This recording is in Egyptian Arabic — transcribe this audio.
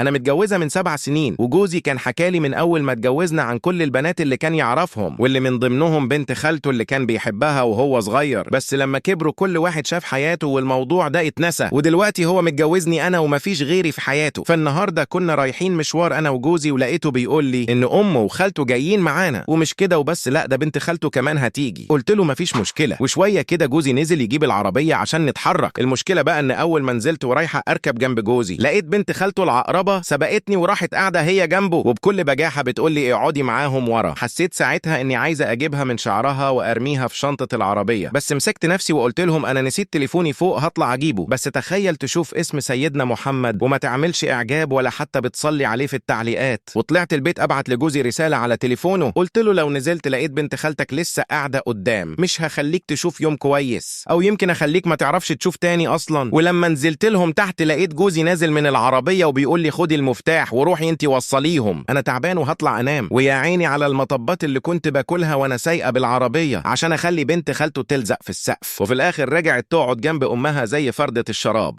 انا متجوزة من 7 سنين، وجوزي كان حكالي من اول ما اتجوزنا عن كل البنات اللي كان يعرفهم، واللي من ضمنهم بنت خالته اللي كان بيحبها وهو صغير. بس لما كبروا كل واحد شاف حياته والموضوع ده اتنسى، ودلوقتي هو متجوزني انا ومفيش غيري في حياته. فالنهارده كنا رايحين مشوار انا وجوزي، ولقيته بيقول لي ان امه وخالته جايين معانا، ومش كده وبس، لا ده بنت خالته كمان هتيجي. قلت له مفيش مشكلة. وشوية كده جوزي نزل يجيب العربية عشان نتحرك. المشكلة بقى ان اول ما نزلت ورايحه اركب جنب جوزي، لقيت بنت خالته العقربه سبقتني وراحت قاعدة هي جنبه، وبكل بجاحه بتقول لي اقعدي معاهم ورا. حسيت ساعتها اني عايزه اجيبها من شعرها وارميها في شنطه العربية، بس مسكت نفسي وقلت لهم انا نسيت تليفوني فوق، هطلع اجيبه. بس تخيل تشوف اسم سيدنا محمد وما تعملش اعجاب ولا حتى بتصلي عليه في التعليقات. وطلعت البيت ابعت لجوزي رسالة على تليفونه، قلت له لو نزلت لقيت بنت خالتك لسه قاعدة قدام، مش هخليك تشوف يوم كويس، او يمكن اخليك ما تعرفش تشوف تاني اصلا. ولما نزلت لهم تحت لقيت جوزي نازل من العربية وبيقول لي خدي المفتاح وروحي انت وصليهم، انا تعبان وهطلع انام. ويا عيني على المطبات اللي كنت باكلها وانا سايقه بالعربية عشان اخلي بنت خالته تلزق في السقف، وفي الاخر رجعت تقعد جنب امها زي فردة الشراب.